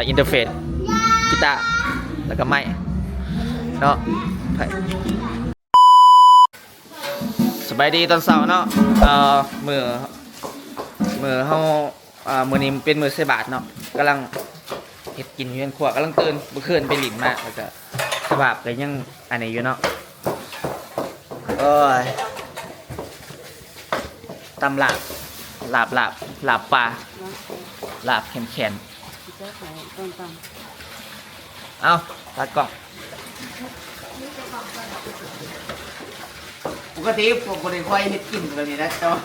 ອິນເຕີເຟດ ກີຕາ ແລ້ວກໍໄມເນາະ. ສະບາຍດີຕອນເຊົ້າເນາະ. ເອີ ມື້ ມື້ເຮົາ ອ່າ ມື້ນີ້ເປັນມື້ໃສ່ບາດເນາະ, ກຳລັງເຮັດກິນຢູ່ເຮືອນຄົວ, ກຳລັງຕື່ນ ເມື່ອຄືນໄປຫຼິ້ນມາ ແລ້ວກະສະພາບກະຍັງອັນນີ້ຢູ່ເນາະ. ໂອ້ຍ ຕຳລາບ ລາບ ລາບ ລາບປາ ລາບແຂນໆ. ເອົາ ຕາກ້ອງ ປົກກະຕິພວກບໍ່ໄດ້ຄ່ອຍເຮັດກິນແບບນີ້ນະ ແຕ່ວ່າ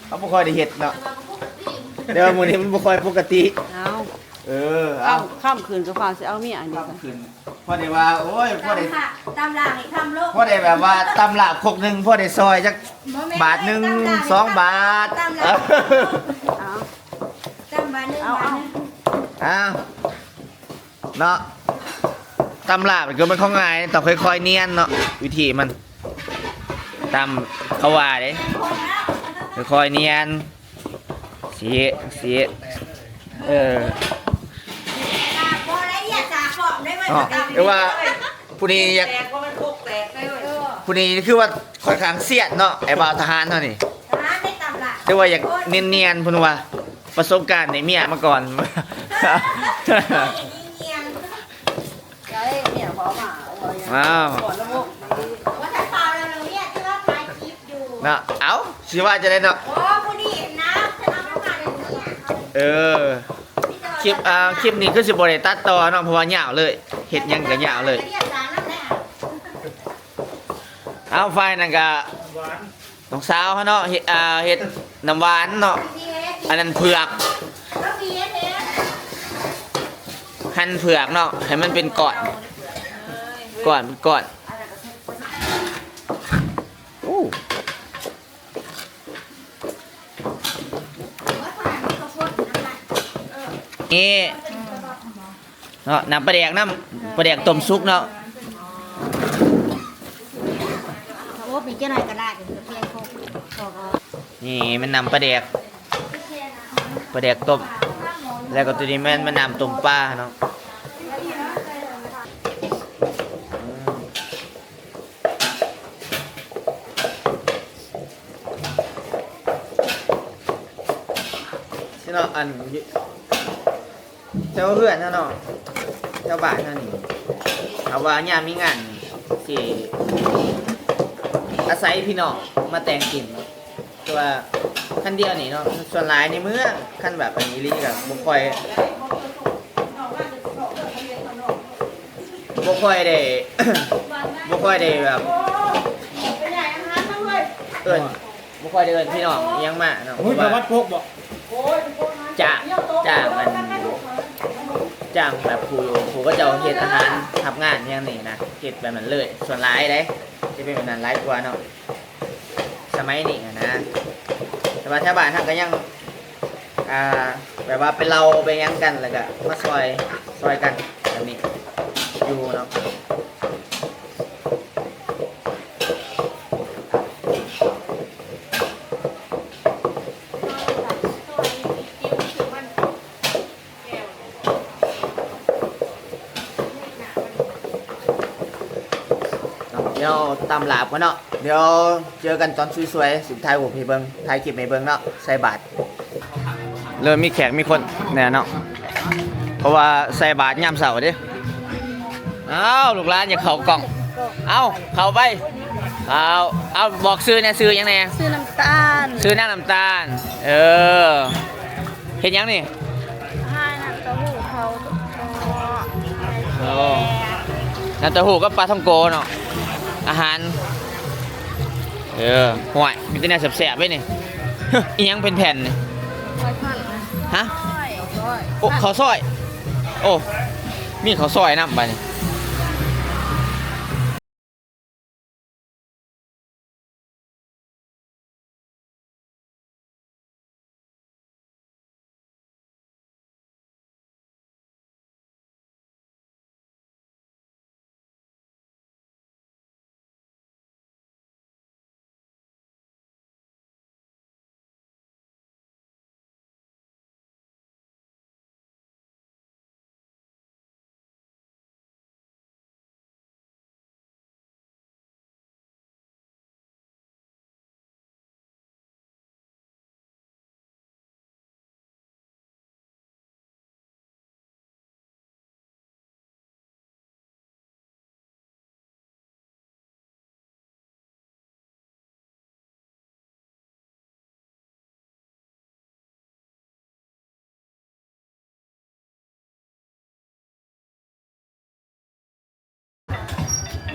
ເຮົາບໍ່ຄ່ອຍໄດ້ເຮັດເນາະ, ແຕ່ວ່າມື້ນີ້ມັນບໍ່ຄ່ອຍປົກກະຕິ. ເອົາ ເອີ ເອົາ ຄ່ຳຄືນກໍຟ້າວຊິເອົາເມຍອັນນີ້ ຄ່ຳຄືນ ພໍໄດ້ວ່າ ໂອ້ຍ ພໍໄດ້ ຕຳລາບ ຕຳລາບນີ້ຄ່ຳໂລດ ພໍໄດ້ແບບວ່າຕຳລາບຄົກໜຶ່ງ ພໍໄດ້ຊອຍຈັກ ບໍ່ແມ່ນ ບາດໜຶ່ງ ຕຳລາບ ສອງບາດ ຕຳລາບ ເອົາ ຕຳບາດໜຶ່ງ ເອົາ ບາດໜຶ່ງ ເອົາ ເອົາ ເນາະ. ຕຳລາບນີ້ກໍແມ່ນຂອງງ່າຍ ຕ້ອງຄ່ອຍໆນຽນເນາະ ວິທີມັນ ຕຳ ເຂົາວ່າເດ້ ຄ່ອຍໆນຽນ ຊິ ຊິ ເອີ ບໍ່ລະອຽດສາຟອມໄດ້ເວີຍ ເນາະ. ແຕ່ວ່າຜູ້ນີ້ຢາກ ແຕກ ບໍ່ແມ່ນຄົກແຕກໄດ້ເວີຍ ຜູ້ນີ້ຄືວ່າຂ້ອນຂ້າງຊຽດເນາະ ໄອ້ບ່າວທະຫານເຮົານີ້ ທະຫານໄດ້ຕຳລາບ ແຕ່ວ່າຢາກນຽນໆ ເພິ່ນວ່າ ປະສົບການໄດ້ເມຍມາກ່ອນ ເມຍບໍ່ເອົາມາ ເອົາ ບໍ່ທັນເປົ່າແລ້ວ ເມຍທີ່ວ່າຖ່າຍຄລິບຢູ່ ເນາະ. ເອົ້າ ຊິວ່າຈັ່ງໃດເນາະ ໂອ້ ຜູ້ນີ້ນະ ເພິ່ນເອົາມາຝາກເມຍ ເອີ ຄລິບ ອ່າ ຄລິບນີ້ຄືຊິບໍ່ໄດ້ຕັດຕໍ່ເນາະ ເພາະວ່າຍາວເລີຍ ເຮັດຫຍັງກໍຍາວເລີຍ. ເອົາ ຝ່າຍນັ້ນກໍ ນ້ອງສາວເຮົາເນາະ ເຮັດ ອ່າ ເຮັດນ້ຳຫວານເນາະ ອັນນັ້ນເຜືອກ ຫັ່ນເຜືອກເນາະ ໃຫ້ມັນເປັນກ້ອນ ກ້ອນ ເປັນກ້ອນ. ໂອ້ ນີ້ ເນາະ ນ້ຳປາແດກນຳ ປາແດກຕົ້ມສຸກເນາະ. ໂອ້ ມີແກ່ໜ້ອຍກໍໄດ້ ເປັນພຽງຄົກ ນີ້ແມ່ນນ້ຳປາແດກ ປາແດກຕົ້ມ ແລ້ວກໍໂຕນີ້ແມ່ນ ແມ່ນນ້ຳຕົ້ມປາເນາະ. ຊິເນາະ ອັນ ແຖວເຮືອນເຮົາເນາະ ແຖວບ້ານເຮົານີ້ ຖ້າວ່າຍາມມີງານນີ້ ຊິອາໄສພີ່ນ້ອງມາແຕ່ງກິນ ແຕ່ວ່າຄັນດຽວນີ້ເນາະ ສ່ວນຫຼາຍໃນເມືອງ ຄັນແບບອັນນີ້ອີ່ຫຼີກໍບໍ່ຄ່ອຍ ບໍ່ຄ່ອຍໄດ້ ບໍ່ຄ່ອຍໄດ້ແບບ ເອີ້ນ ບໍ່ຄ່ອຍໄດ້ເອີ້ນພີ່ນ້ອງອີ່ຫຍັງມາເນາະ ເພາະວ່າ ຈ້າງ ຈ້າງອັນ ຈ້າງແບບຜູ້ ຜູ້ເຂົາເຈົ້າເຮັດອາຫານຮັບງານຫຍັງນີ້ນະ ເຮັດແບບນັ້ນເລີຍ ສ່ວນຫຼາຍເດ້ ຈະເປັນແບບນັ້ນຫຼາຍກວ່າເນາະ ສະໄໝນີ້ຫັ້ນນະ. ແຕ່ວ່າແຖວບ້ານເຮົາກໍຍັງ ອ່າ ແບບວ່າໄປເລົ່າໄປຫຍັງກັນ ແລ້ວກໍມາຊ່ອຍ ຊ່ອຍກັນແບບນີ້ຢູ່ເນາະ. ດຽວຕຳລາບກ່ອນເນາະ ດຽວເຈີກັນຕອນສວຍໆ ຊິຖ່າຍຮູບໃຫ້ເບິ່ງ ຖ່າຍຄລິບໃຫ້ເບິ່ງເນາະ ໃສ່ບາດ. ເລີ່ມມີແຂກມີຄົນແດ່ເນາະ ເພາະວ່າໃສ່ບາດຍາມເຊົ້າເດ້. ອ້າວ ລູກຫຼານຢາກເຂົ້າກ້ອງ ເອົາ ເຂົ້າໄປ ເອົາ ເອົາ ບອກຊື່ແດ່ ຊື່ຫຍັງແດ່? ຊື່ນ້ຳຕານ ຊື່ນາງນ້ຳຕານ ເອີ ເຮັດຫຍັງນີ້? ຂາຍນ້ຳເຕົ້າຫູ້ ເຂົ້າ ໂອ້ ນ້ຳເຕົ້າຫູ້ກັບປາທ່ອງໂກເນາະ ອາຫານ ເອີ ຫ້ວຍ ມີແຕ່ແນວແຊບໆເດ້ນີ້. ອີ່ຫຍັງແຜ່ນໆນີ້? ຫອຍທອດ ຮະ? ໂອ້ ເຂົ້າຊອຍ ໂອ້ ມີເຂົ້າຊອຍນຳບາດນີ້.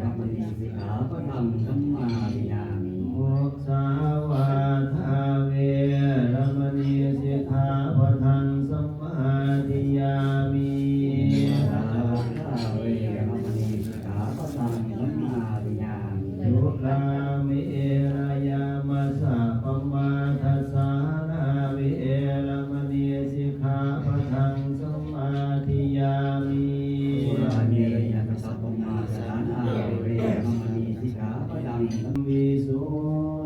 ລະມະນີ ສິກຂາປະທັງ ສຳມາທິຍາມິ ມຸສາວາທາ ເວລະມະນີ ສິກຂາປະທັງ ສຳມາທິຍາມິ ມຸສາວາທາ ເວລະມະນີ ສິກຂາປະທັງ ສຳມາທິຍາມິ ສຸລາເມລະຍະມັດສະປະມາທັດສານາ ເວລະມະນີ ສິກຂາປະທັງ ສຳມາທິຍາມິ ສຸລາເມລະຍະມັດສະປະມາທັດສານາ ເວລະມະນີ ສິກຂາປະທັງ ວິສຸ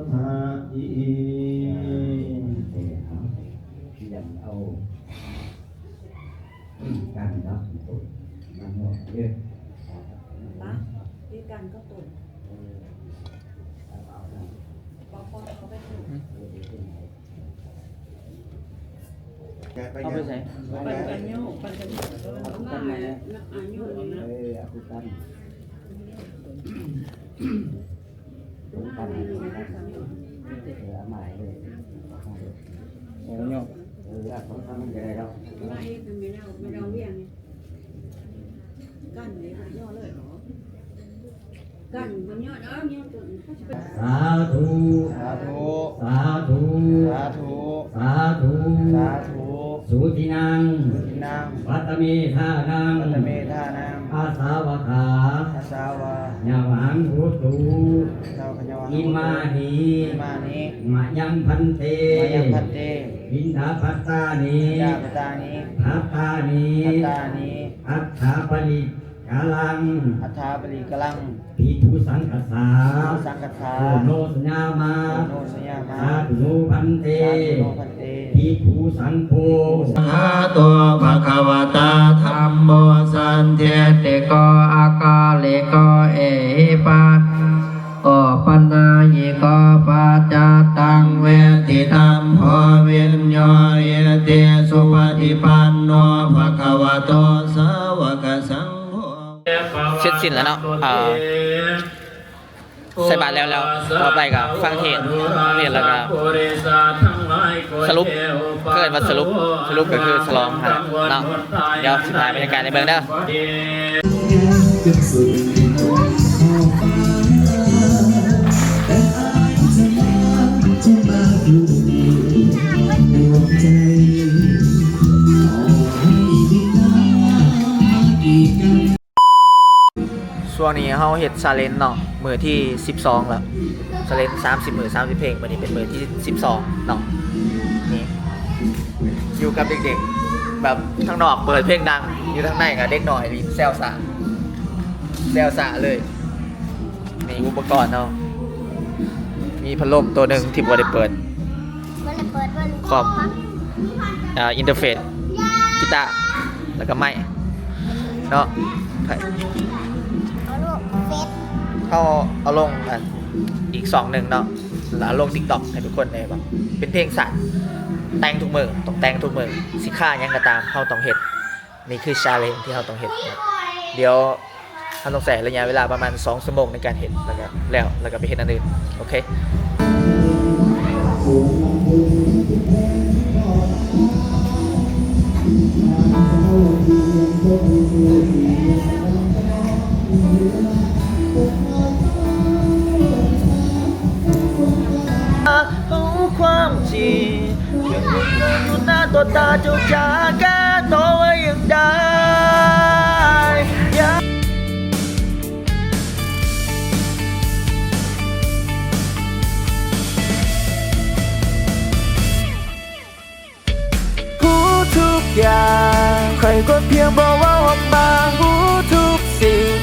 ດທາທິ ເອົາ ກັນເນາະ ມັນເນາະເດ້ ປະ ຄືກັນກັບຕົນ ເອີ ບໍ່ພໍເຂົ້າໄປຖືກ ເອີ ເອີ ເອີ ເອົາໄປໃສ? ປັນກັນໂຍ ປັນກັນໂຍ ເອົາຄືກັນມາແລ້ວ ເອີ ເອົາຄືກັນ ເອີ ເອົາມາໃຫ້ເລີຍ ເອົາໂຍ ເອີ ເອົາຂອງມັນກໍໄດ້ດອກ ມາເຮັດນຳແມ່ເຖົ້າ ແມ່ເຖົ້າວຽງນີ້ ກັນເລີຍ ໂຍເລີຍ ສາທຸ ສາທຸ ສາທຸ ສາທຸ ສາທຸ ສາທຸ ສຸທິນັງ ສຸທິນັງ ປັດຕະເມທານັງ ປັດຕະເມທານັງ ອາສາວະຂາ ອາສາວະ ຍະຫວັງ ໂຫຕຸ ຍະຫວັງ ໂຫຕຸ ອິມານິ ອິມານິ ມະຍັງ ພັນເຕ ມະຍັງ ພັນເຕ ປິນດາພັດຕານິ ປິນດາພັດຕານິ ພັດຕານິ ພັດຕານິ ອັດຖາປະລິກະລັງ ອັດຖາປະລິກະລັງ ພິກຂຸສັງຄະສາ ພິກຂຸສັງຄະສາ ໂອໂນຊະຍາມາ ໂອໂນຊະຍາມາ ສາທຸໂນພັນເຕ ສາທຸໂນພັນເຕ ພິກຂຸສັງໂຄ ສະຫະໂຕ ພະຄະວະຕາ ທຳໂມ ສັນທິດຖິໂກ ອາກາລິໂກ ເອຫິປັດ ໂອ ປັນນາຍິໂກ ປັດຈັດຕັງ ເວທິຕັງ ໂພ ວິນໂຍ ອິຕິ ສຸປະຕິປັນໂນ ພະຄະວະໂຕ ສາວະກະສັງໂຄ ເສັດສິ້ນແລ້ວເນາະ ເອີ ໃສ່ບາດແລ້ວ ແລ້ວຕໍ່ໄປກໍຟັງເທດ ຟັງເທດແລ້ວກໍສະຫຼຸບ ເອີ້ນວ່າສະຫຼຸບ ສະຫຼຸບກໍຄືສະຫຼອງຫັ້ນແຫຼະເນາະ ດຽວຊິຖ່າຍບັນຍາກາດໃຫ້ເບິ່ງເດີ. ຊ່ວງນີ້ເຮົາເຮັດຊາເລັນເນາະ ມື້ທີສິບສອງແລ້ວ challenge สามสิบ มื้อ สามสิบ เพลง มื้อนี้เป็นมื้อที่ สิบสอง เนาะ นี่ อยู่กับเด็กๆ แบบทางนอกเปิดเพลงดัง อยู่ทางในก็เด็กน้อยหลิ้นแซวซ่า แซวซ่าเลย นี่อุปกรณ์เฮา มีพัดลมตัวหนึ่งที่บ่ได้เปิด บ่ได้เปิด บ่ได้ คอม อ่า อินเทอร์เฟซ กีตาร์ แล้วก็ไมค์ เนาะ เอาลงเฟซ เฮาเอาลง อัน อีกช่องหนึ่งเนาะ แล้วลง TikTok ให้ทุกคนได้เบิ่ง เป็นเพลงสากล แต่งทุกมื้อ ต้องแต่งทุกมื้อ สิค่าหยังก็ตาม เฮาต้องเฮ็ด นี่คือ challenge ที่เฮาต้องเฮ็ด เดี๋ยวเฮาต้องใช้ระยะเวลาประมาณสองชั่วโมงในการเฮ็ด แล้วก็แล้ว แล้วก็ไปเฮ็ดอันอื่น โอเค ฮู้ຄວາມຈິງ ຍັງເຫັນຢູ່ຕໍ່ໜ້າຕໍ່ຕາ ເຈົ້າຈະແກ້ຕົວວ່າຢ່າງໃດ ຮູ້ທຸກຢ່າງ ຂ້ອຍກໍພຽງບໍ່ເວົ້າອອກມາ ຮູ້ທຸກສິ່ງ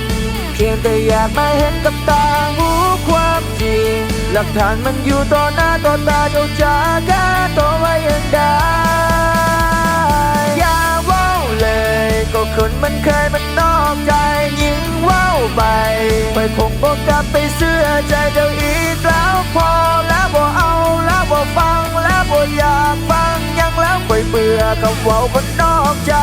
ພຽງແຕ່ຢາກມາເຫັນກັບຕາ ຮູ້ຄວາມຈິງ ຫຼັກຖານມັນຢູ່ຕໍ່ໜ້າຕໍ່ຕາ ເຈົ້າຈະແກ້ຕົວວ່າຢ່າງໃດ ຢ່າເວົ້າເລີຍ ກໍຄົນມັນເຄີຍມັນນອກໃຈ ຍິ່ງເວົ້າໄປ ຂ້ອຍຄົງບໍ່ກັບໄປເຊື່ອໃຈເຈົ້າອີກແລ້ວ ພໍແລ້ວ ບໍ່ເອົາແລ້ວ ບໍ່ຟັງແລ້ວ ບໍ່ຢາກຟັງຫຍັງແລ້ວ ຂ້ອຍເບື່ອຄຳເວົ້າຄົນນອກໃຈ.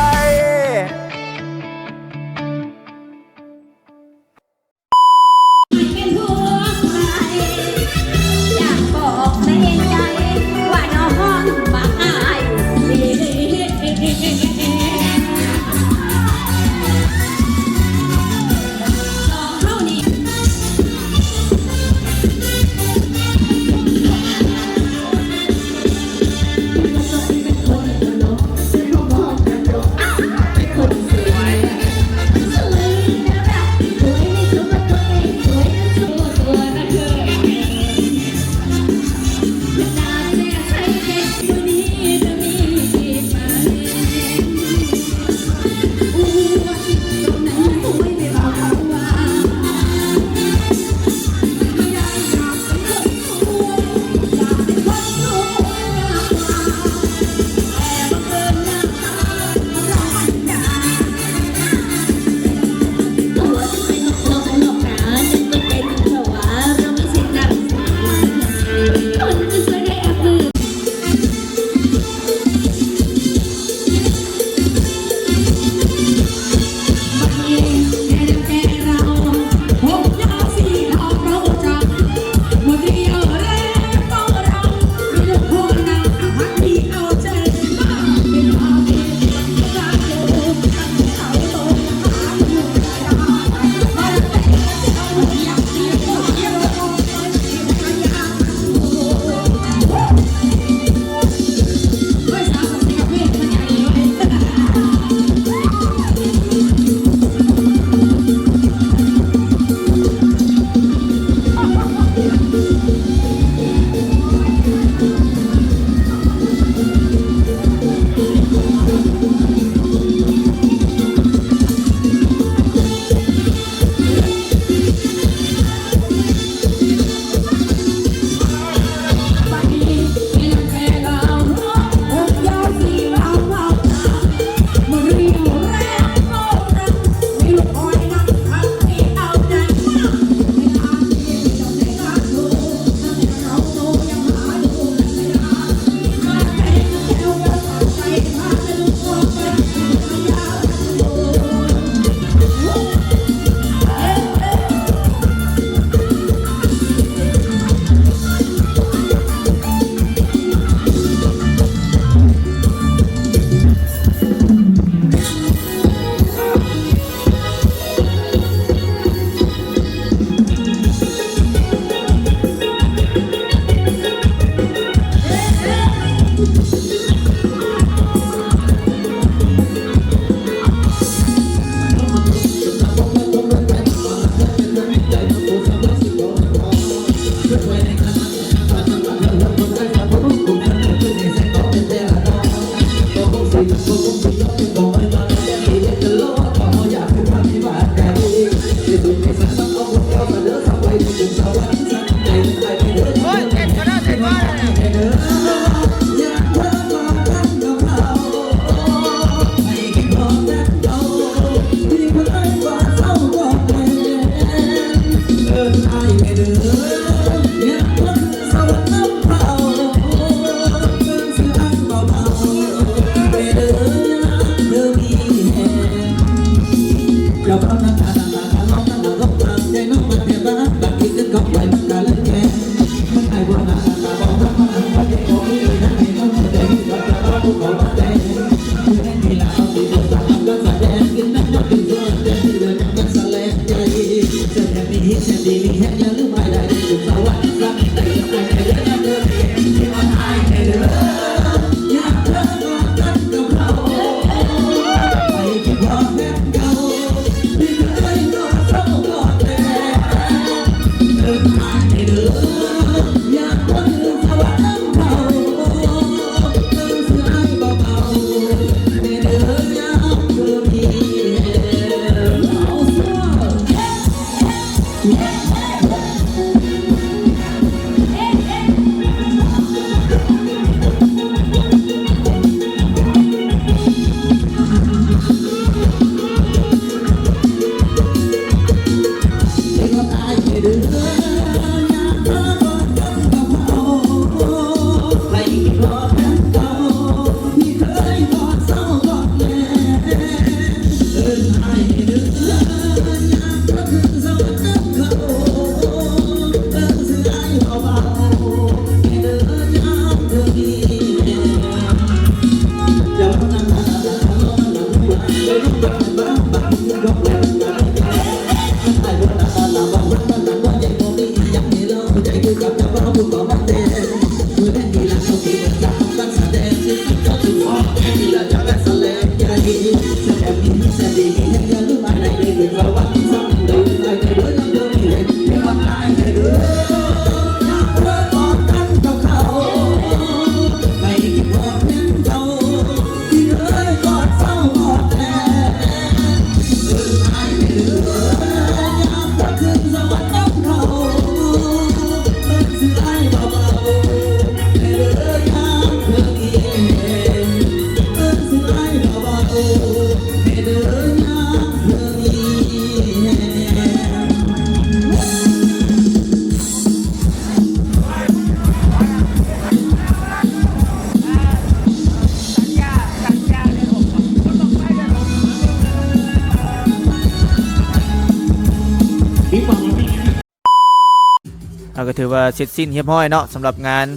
ເຮົາກໍຖືວ່າເສັດສິ້ນຮຽບຮ້ອຍເນາະ ສຳລັບງານ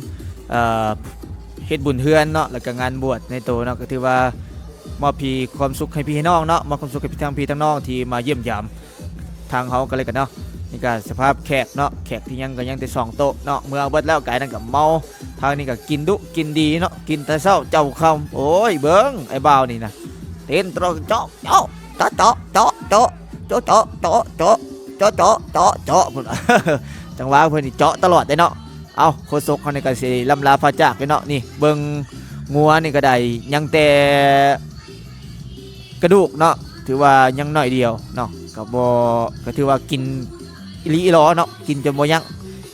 ເອີ ເຮັດບຸນເຮືອນເນາະ ແລ້ວກໍງານບວດໃນໂຕເນາະ ກໍຖືວ່າມອບທີ່ຄວາມສຸກໃຫ້ພີ່ໃຫ້ນ້ອງເນາະ ມອບຄວາມສຸກໃຫ້ທັງພີ່ທັງນ້ອງທີ່ມາຢ້ຽມຢາມ ທາງເຮົາກໍແລ້ວກັນເນາະ. ນີ້ກໍສະພາບແຂກເນາະ ແຂກທີ່ຍັງກໍຍັງແຕ່ສອງໂຕະເນາະ ເມື່ອເບິດແລ້ວກາຍນັ້ນກໍເມົາ. ທາງນີ້ກໍກິນດຸກິນດີເນາະ ກິນແຕ່ເຊົ້າເຈົ້າຄ່ຳ. ໂອ້ຍ ເບິ່ງໄອ້ບ່າວນີ້ນະ ເຕັ້ນຕະຫຼອດ ເຈາະ ເຈາະ ເຈາະ ເຈາະ ເຈາະ ເຈາະ ເຈາະ ເຈາະ ເຈາະ ເຈາະ ເຈາະ ເຈາະ ເຈາະ ເຈາະ ພຸ້ນ ຈັງຫວະເພິ່ນນີ້ເຈາະຕະຫຼອດເດ້ເນາະ. ເອົ້າ ໂຄສົກເຮົານີ້ກໍຊິລ່ຳລາພາຈາກເດ້ເນາະ. ນີ້ເບິ່ງ ງົວນີ້ກໍໄດ້ຍັງແຕ່ ກະດູກເນາະ ຖືວ່າຍັງໜ້ອຍດຽວເນາະ ກໍບໍ່ ກໍຖືວ່າກິນອີ່ຫຼີອີ່ຫຼໍເນາະ ກິນຈົນບໍ່ຍັງ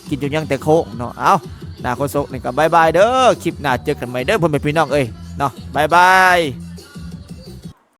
ກິນຈົນຍັງແຕ່ໂຄງເນາະ. ເອົ້າ ໜ້າໂຄສົກນີ້ກໍບາຍບາຍເດີ ຄລິບໜ້າເຈີກັນໃໝ່ເດີ ພໍ່ແມ່ພີ່ນ້ອງເອີຍເນາະ ບາຍບາຍ.